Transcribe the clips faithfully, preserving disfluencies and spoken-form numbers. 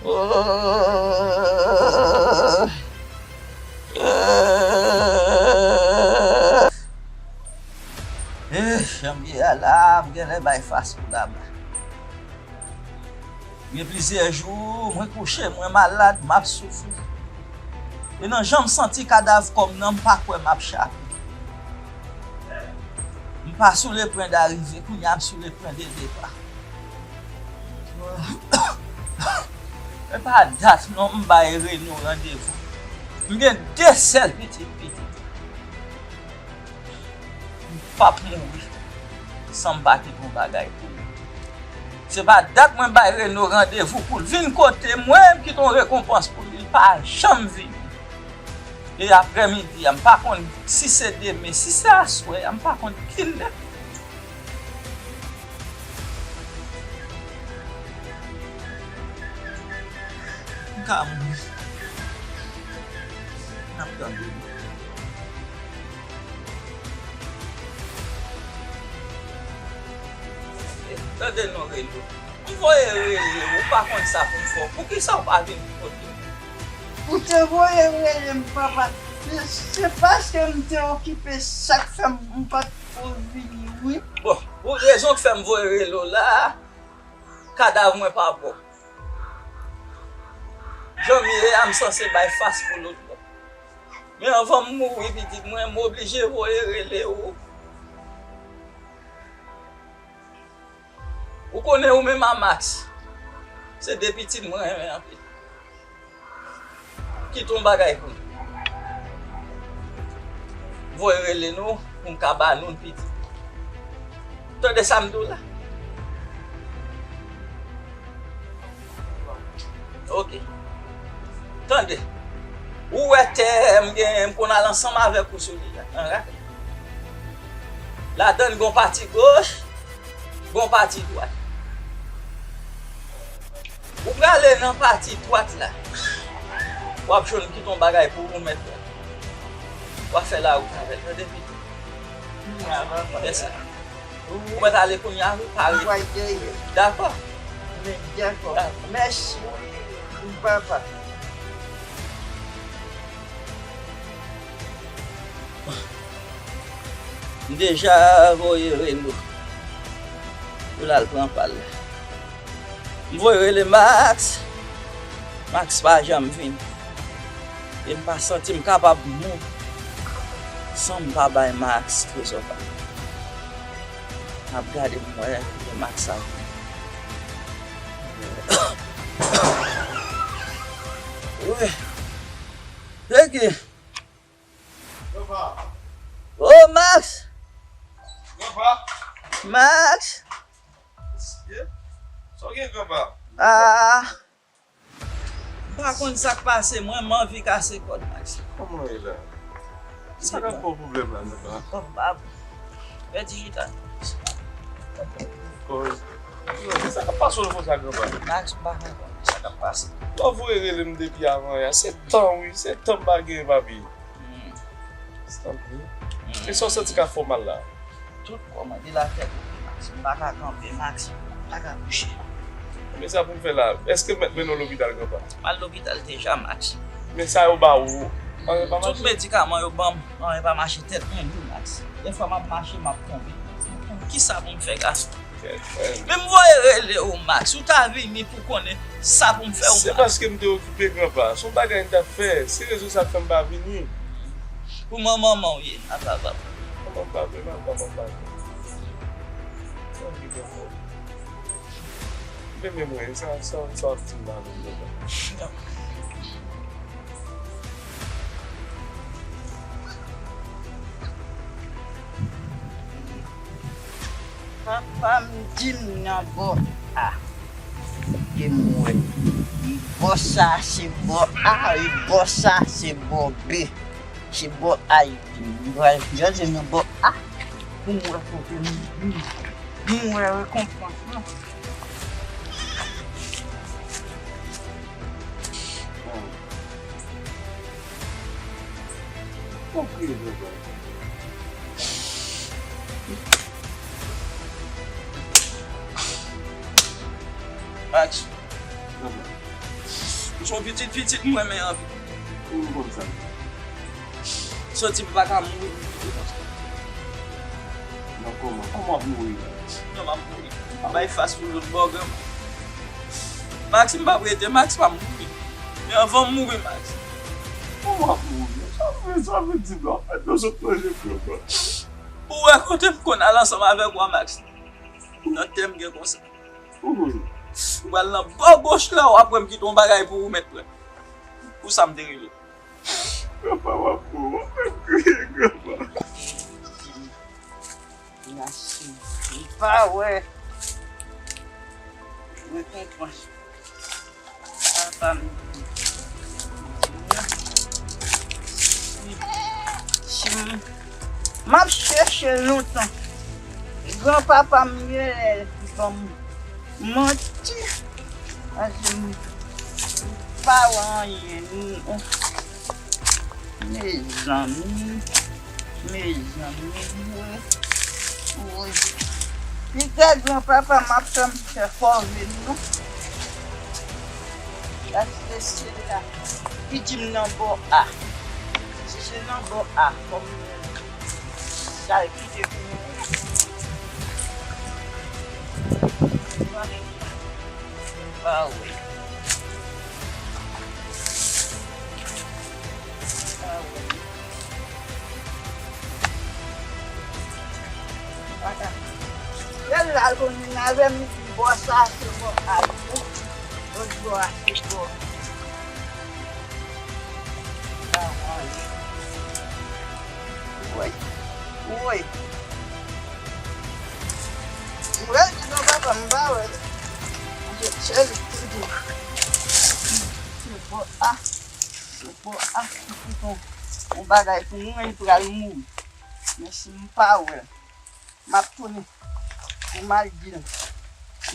Eh, jan m ye a la, m genlè bay fas pou laba. Gen plizyè jou, mwen kouche, mwen malad, m ap soufri. E nan jan m santi kadav kò m nan, m pa kwè m ap chape. M pa sou le pwen darive, kounye a m sou le pwen de depa. E pa dat non m bay Reno randevou. M gen de sèl pitit pitit. M p ap mouri san m pa kite yon bagay pou li. Se pa dat mwen bay Reno randevou pou l vin kote mwen, m kite yon rekonpans pou li, li pa janm vini. E aprèmidi a, m pa konn si se demen, si se aswè a, m pa konn kilè. M ka mouri. N ap tande. Tande non, Reno. M voye rele w, ou pa konn sa pou m fè w. Poukisa w pa vin kote m? Ou te voye rele m, papa. Se, se paske m te okipe, sa k fè m, m pa t ko vini, wi. Bon, pou rezon k fè m voye rele w la, kadav mwen pa bò. Jan m ye a, m sanse bay fas pou lòt bò. Men anvan m mouri, pitit mwen, m oblije voye rele w. Ou konnen ou menm a Max, se de pitit mwen renmen anpil. Kite yon bagay pou nou. Voye rele nou pou m ka ba nou pitit. Tande sa m di w la. Ok. Tande. Ou wè tè m gen, m konn al ansanm avèk ou sou li la, an rakèt. Ladann gon pati goch, gon pati dwat. Ou prale nan pati dwat la. W ap jwenn kite yon bagay pou ou mèt la. W ap fè lawout avè l, tande pitit. Mèsi. Ou mèt ale kounye a, wi, pare. Mwen pral dèyè. Dakò. Men, dakò. Dakò. Mèsi, wi, papa. M deja voye Reno pou l al pran pa l. M voye rele Max. Max pa janm vini. E m pa santi m kapab mouri san m pa bay Max trezò pa l. M ap gade pou m wè lè Max ap vini. Wi. Seki. Granpa. Oh, Max. Granpa. Max. Ye? Sa w gen, granpa? Ah. M pa konn sa k pase mwen, m anvi kase kòd, Max. Kòman w ye la? Sa k ap ba w pwoblèm la, granpa? Kòm pa bon. Pèdi chita. Kòz. Sa k ap pase w konsa, granpa? Max, m pa konprann sa k ap pase. Lè w voye rele m depi avan yè, se tan, wi, se tan m pa genyen, papi. Hmm. Tanpri. Hmm. E sa w santi k ap fè w mal la? Tout kò mwen de la tèt, Max. M pa ka kanpe, Max. M pa ka bouche. Men sa pou m fè la? Èske m mèt mennen w lopital, granpa? M al lopital deja, Max. Men sa yo ba ou, anyen pa mache? Tout medikaman yo ban m, anyen pa mache, tèt mwen lou, Max. Dèfwa m ap mache, m ap tonbe. Kisa pou m fè, gason? Men m voye rele w, Max, ou ta vini pou konnen sa pou m fè w, Max. Se paske m te okipe, granpa. Se yon bagay m t ap fè. Se rezon sa k fè m pa vini. Pou manman w ye, a papa. Manman m pa vle, manman m pa vle. Sa m vle, granpa. Men, men mwen, sa, sa, sa w ap di m la menm, granpa? Papa m di m nan bò A. Kote m wè. E bò sa se bò A, e bò sa se bò B. Se bò A li di m. M pral gade nan bò A pou m wè kote m, m, m wè rekonpans lan. Max. Se yon pitit pitit m renmen anpil. Ou konn sa. Santi m pa ka mouri pou li konsa. Nan kòman? Kòman w ap mouri la? Non, m ap mouri. M ap bay fas pou lòt bò, granma. Max, m p ap rete, Max, m ap mouri. Men anvan m mouri, Max. Kòman w ap mouri? Sa vle, sa vle di la? Fè nou sot manje, granma. Ou wè kote m konn al ansanm avèk ou a, Max? Nan tè m gen konsa. Ou pral nan bò goch la, w ap wè m kite yon bagay pou ou mèt pran. Pou sa m te rele. Granpa, w ap mouri, w ap fè m kriye, granpa. Yasin, m pa wè. Mwen konprann. Papa m, si m, m ap chèche l lontan. Granpapa m genlè ban m manti. Paske m pa wè anyen. Mezanmi, mezanmi, wi, wi. Pitèt granpapa m ap fè m fè kòve, non. Paske se la ki di m nan bò a. Si se nan bò a, fò m sa l kite pou mwen. Pa wè. Pa wè. Lè l la, l konn vin avè m, li di bò sa se bò a li, lòt bò a se bò. Pa wè. Woy. Woy. Mwen di non, papa, m pa wè l. Mwen di, se li ki di. Se bò a. Se bò a ki fouton yon bagay pou mwen, li pral mouri. Men si m pa wè l, m ap tounen pou m al di l.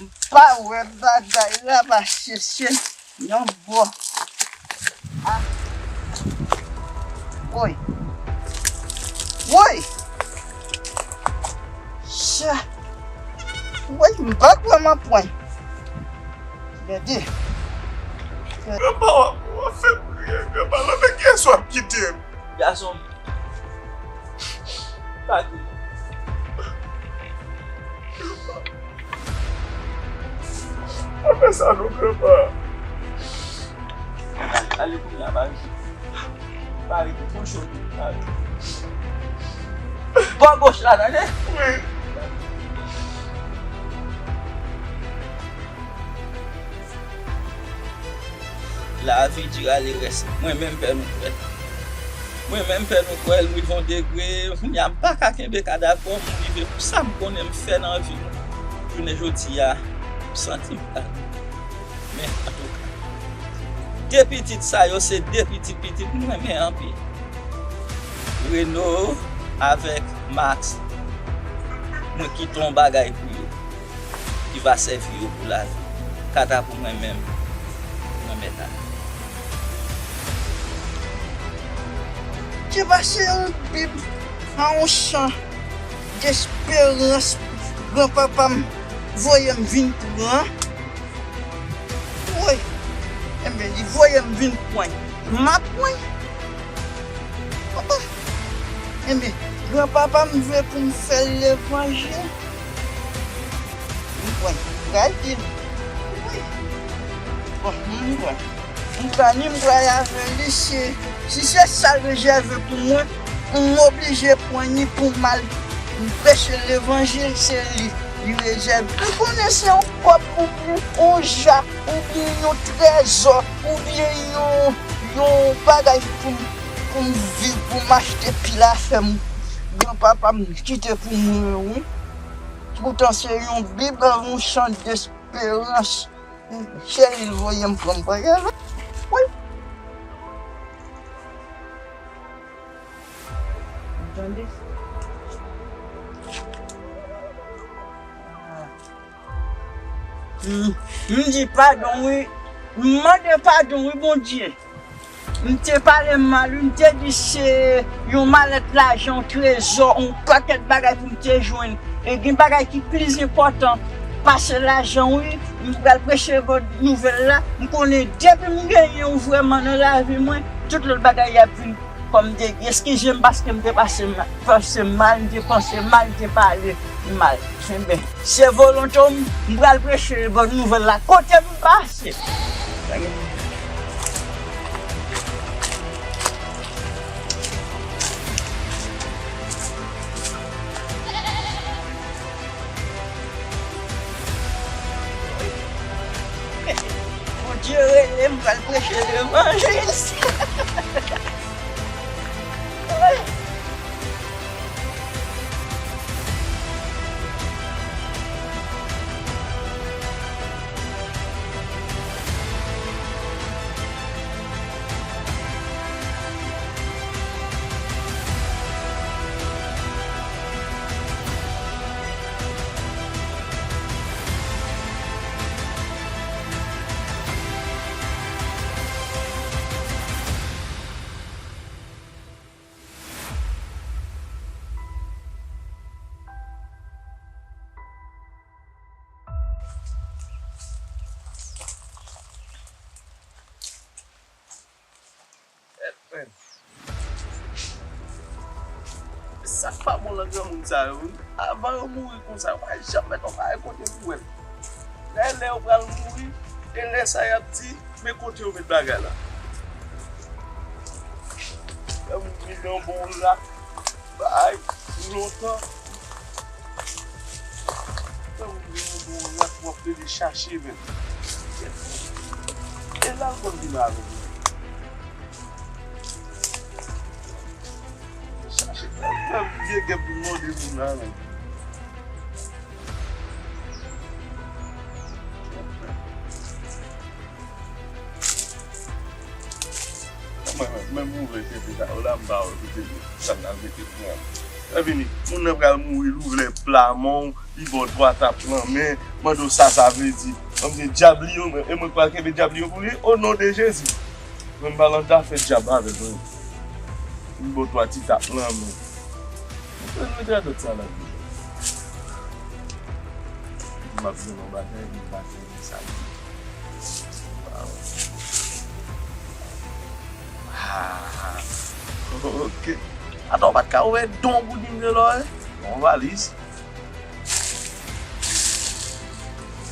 M pa wè bagay la paske se yon bò. Ah. Woy. Woy. Sa. Woy, m pa kwè m ap pran. Gade. Granpa, w ap, w ap fè m kriye, granpa. Lanmè, kiyès w ap kite m? Gason m. Pa kriye. Pa fè sa non, granpa. Ale kounye a, pa rete. Pa rete, pran chòt ou, pa rete. Bò goch la, tande? Wi. Lavi di rale rès. Mwen menm pè nou kwè. Mwen menm pè nou kwè, Louis Von Degre, kounye a m pa ka kenbe kadavò m rive pou sa m konnen m fè nan vi m. Jounen jodi a, m santi m pa. Men, antouka, de pitit sa yo se de pitit pitit m renmen anpil. Reno avèk Max, mwen kite yon bagay pou yo ki va sèvi yo pou lavi. Kanta pou mwen menm, mwen mèt ale. Te pase yon bib a yon chan desperans granpapa m voye m vin pran. Woy, enben, li voye m vin pran. M ap pran. Oh, oh. Enben, granpapa m vle pou m fè l levanjil. M pran. Pral di l. Wi. Bon, m pran. M pran li, m pral avè li, si, si se sa l rezève pou mwen, m oblije pran li pou m al preche levanjil, se li li rezève. M konnen se yon kòb oubyen yon ja, oubyen yon trezò, oubyen yon, yon bagay pou m, pou m viv, pou m achte pil afè m. Granpapa m kite pou mwen, wi. Poutan se yon bib ak yon chan desperans. Se li l voye m pran bagay la. Wi. Tande. M, m di padon, wi. M mande padon, wi, Bondye. M te pale mal, wi. M te di se yon malèt lajan, yon trezò, yon pakèt bagay pou m te jwenn. E gen bagay ki plis enpòtan. Pase lajan wi, m pral preche bon nouvèl la. M konnen depi m genyen w vrèman nan lavi mwen, tout lòt bagay y ap vin kòm degi. Eskize m paske m te pase ma-, panse mal, m te panse mal, m te pale mal. Enben, se volonte w, m pral preche bon nouvèl la kote m pase. Bondye rele m, m pral preche levanjil. Sa k pa bon nan granmoun sa yo, wi. Avan yo mouri konsa, yo pa janm mèt yon bagay kote pou wè l. Lè, lè yo pral mouri, e lè sa y ap di, men kote yo met bagay la. Lè moun vin nan bon rak, bay, lontan. Lè moun vin nan bon rak, w ap rele chache menm. E la l konn vin avè l. Chache fè, fè vye gèp pou mande moun nan, men. Mwen menm, menm ouvè tete sa yo la, m pa wè kote sa n al mete pran. Lè vini, moun nan pral mouri, l ouvè pla men w, li ba w twa tap nan men, mande w sa sa vle di. Kòmsi dyab li yo, e mwen k pral kenbe dyab li yo pou li, o non de Jezi. Mwen m pa lan zafè dyab avè l non. M ba w twa ti tap nan men. Mwen mete radòt sa la. M ap jwenn yon bagay, m pa jwenn sa. Ah, ok. Atò, w pa t ka ouvè don pou di m de lò, eh? Yon valiz.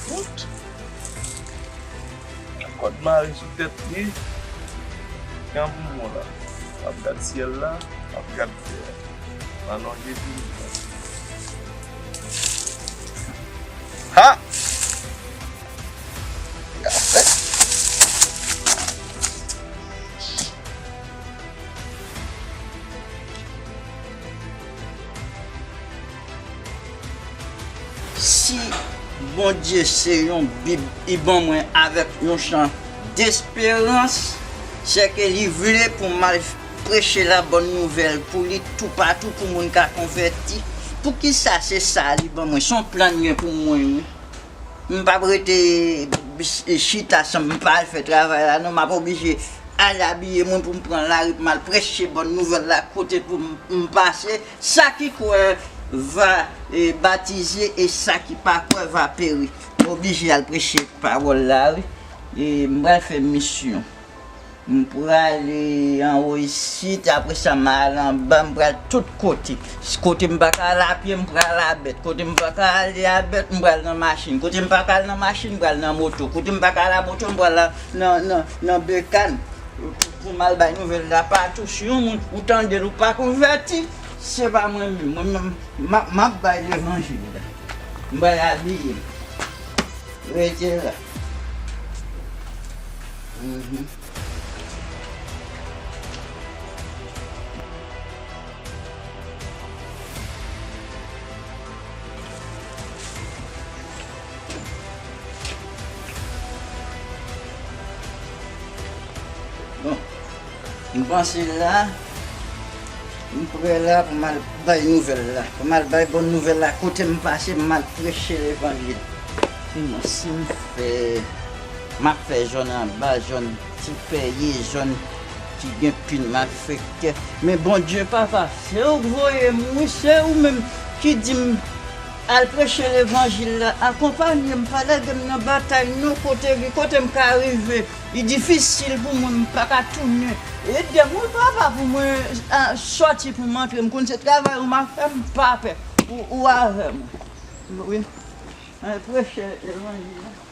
Fout. Kòd mare sou tèt li. Jan pou mwen la. W ap gad syèl la, w ap gad tè a. Nan non Jezi. Ha! Si Bondye se yon Bib, li ban mwen avèk yon chan desperans, sèke li vle pou m al preche la bòn nouvèl pou li toupatou, pou moun ka konvèti. Poukisa se sa li ban mwen? Se yon plan li gen pou mwen, wi. M p ap rete chita san m pa al fè travay la, non. M ap oblije al abiye mwen pou m pran lari pou m al preche bòn nouvèl la kote pou m, m pase. Sa ki kwè va, e, batize, e sa ki pa kwè va peri. M oblije al preche pawòl la, wi. E m pral fè misyon. M prale anwo isit, apre sa m al anba, m pral tout kote. Kote m pa ka al apye, m pral a bèt. Kote m pa ka ale a bèt, m pral nan machin. Kote m pa ka al nan machin, m pral nan moto. Kote m pa ka al a moto, m pral nan, nan, nan, nan bekàn. Pou, pou m al bay nouvèl la patou. Si yon moun ou tande l ou pa konvèti, se pa mwen menm. Mwen menm, m ap, m ap bay levanjil la. M pral abiye m. Rete la. Mhm. Bon, m panse la, m prè la pou m al bay nouvèl la, pou m al bay bòn nouvèl la, kote m pase, m al preche levanjil. Sinon, si m fè, m ap fè jòn anba, jòn ti pèye, jòn ki gen pil malfektè. Men Bondye, Papa, se ou k voye m, wi, se ou menm ki di m, Al preche levanjil la, akonpanye m, pa lage m nan batay non, kote, kote m ka rive. Li difisil pou mwen, m pa ka tounen. Ede m, wi, papa, pou mwen a, sòti pou m antre. M konn se travay ou m ap fè, m pa pè. Ou, ou avè mwen. Wi. Al preche levanjil la.